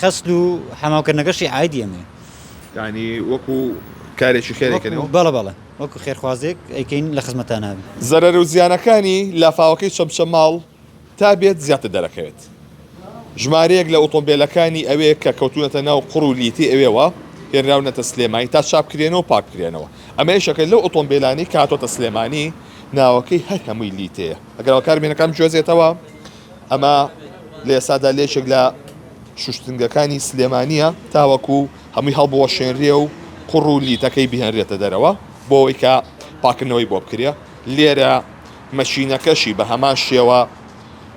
خەسل و حەمامکردنەکەشی عایدی ئێمەیە. یانی وەکو کارێکی خێر ئەیکەنەوە؟ بەڵێ بەڵێ وەکو خێرخوازێک ئەیکەین لە خزمەتانا بین. زەرەر و زیانەکانی لافاوەکەی چەمچەماڵ تا بێت زیاتر دەرەکەوێت. ژمارەیەک لە ئۆتۆمبێلەکانی ئەوێ کە کەوتوونەتە ناو قوڕ و لیتەی ئەوێوە هێنراونەتە سلێمانی تا چاکبکرێنەوە و پاکبکرێنەوە. ئەمە یەکێکە لەو ئۆتۆمبێلانەی کە هاتۆتە سلێمانی ناوەکەی هەر هەمووی لیتەیە. ئەگەر هاوکارم وێنەکان بگوێزێتەوە ئەمە لە ئێستادا لە یەکێک لە شوشتنگەکانی سلێمانییە تاوەکو هەمووی هەڵبوەشێنرێ و قوڕ و لیتەکەی بهێنرێتە دەرەوە بۆ ئەوەی کە پاکردنەوەی بۆ بکرێ. لێرە مەکینەکەشی بە هەمان شێوە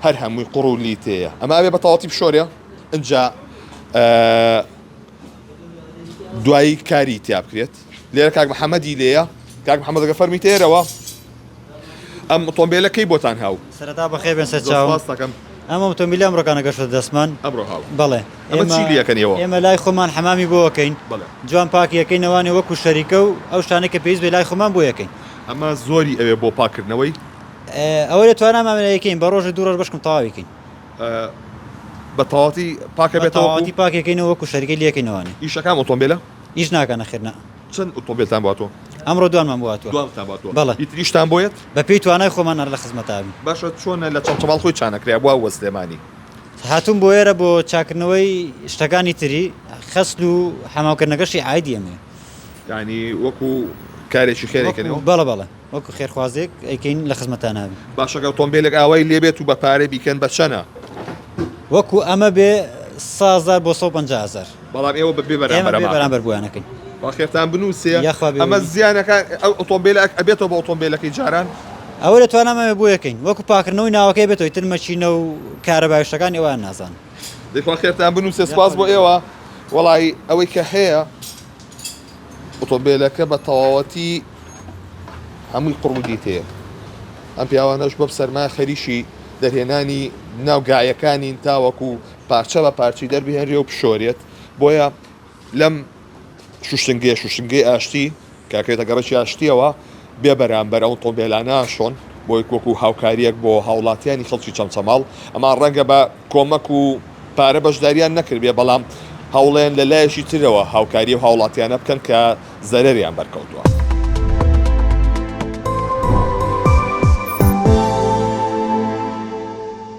هەر هەمووی قوڕ و لیتەیە. ئەمە ئەبێ بە تەواوەتی بشۆرێ ئینجا دوایی کاری تیا بکرێت. لێرە کاک محەممەدی لێیە. کاک محەممەد ئەگەر فەرمی تێرەوە ئەم ئۆتۆمبێلە کەی بۆتان هاو؟ سەرەتا بەخێر بێن سەر چاوم. زۆر سپاست دەکەم. ئەم ئۆتۆمبیلە ئەمڕۆکانە گەشتۆتە دەستمان. ئەمڕۆ هاو. بەڵێ. ئەمە چی لێ ئەکەن ئێوە؟ ئێمە لای خۆمان حەمامی بۆ ئەکەین. بەڵێ. جوان پاکی ئەکەینەوانێ وەکو شەریکە و ئەو شتانەی کە پێویست بێ لای خۆمان بۆی ئەکەین. ئەمە زۆری ئەوێ بۆ پاککردنەوەی؟ ئەوەی لە توانامان بێ ئەیکەین بە ڕۆژێ دوو ڕۆژ بەشکم تەواوی کەین. بە تەواوەتی پاک ئەبێتەوە؟ بە تەواوەتی پاکی ئەکەینەوە وەکو شەریکەی لێ ئەکەینەوانێ. ئیشەکە ئەم ئۆتۆمبێلە؟ ئیش ناکا نەخێر نا. چەند ئۆتۆمبێلتان بۆ هاتووە؟ ئەمڕۆ دوانمان بۆ هاتووە. دوانتان بۆ هاتووە. بەڵێ. ئیتریشتان بۆ یەت؟ بە پێی توانای خۆمان هەر لە خزمەتا بین. باشە چۆنە لە چەمچەماڵ خۆی چانەکرا بووە وە سلێمانی؟ هاتووم بۆ ئێرە بۆ چاکردنەوەی شتەکانی تری خەسل و حەمامکردنەکەشی عایدی ئێمەیە. یانی وەکو کارێکی خێر ئەیکەنەوە؟ بەڵێ بەڵێ وەکو خێرخوازێک ئەیکەین لە خزمەتانا بین. باشە گەر ئۆتۆمبێلێک ئاوای لێبێت و بە پارە بیکەن بە چەنە؟ وەکو ئەمە بێ 100 هەزار بۆ 150 هەزار. بەڵام ئێوە بە بێ بەرامبەر ئێمە بێ بەرامبەر بۆیان ئەکەین. خوا خێرتان بنووسێ یاخوا بێ ئەمە زیانەکان ئەو ئۆتۆمبێلە ئەبێتەوە بە ئۆتۆمبێلەکەی جاران؟ ئەوە لە توانامان بێ بۆی ئەکەین وەکو پاکردنەوەی ناوەکەی بێتەوە ئیتر مەکینە و کارەبای و شتەکانی ئەویان نازانم. دەی خوا خێرتان بنووسێ سپاس بۆ ئێوە. وەڵایی ئەوەی کە هەیە ئۆتۆمبێلەکە بە تەواوەتی هەمووی قوڕ و دیتەیە. ئەم پیاوانەش بەم سەرمایە خەریکی دەرهێنانی ناو گایەکانین تاوەکو پارچە بە پارچەی دەربهێنرێ و بشۆرێت. بۆیە لەم شوشتنگەیە، شوشتنگەی ئاشتی کە ئەکەوێتە گەڕەکی ئاشتییەوە، بێ بەرامبەر ئەو ئۆتۆمبێلانە شۆن بۆ وەکو هاوکارییەک بۆ هاوڵاتیانی خەڵکی چەمچەماڵ. ئەمان ڕەنگە بە کۆمەک و پارە بەشداریان نەکردبێ، بەڵام هەوڵێن لە لایەکی ترەوە هاوکاری ئەو هاوڵاتیانە بکەن کە زەرەریان بەرکەوتووە.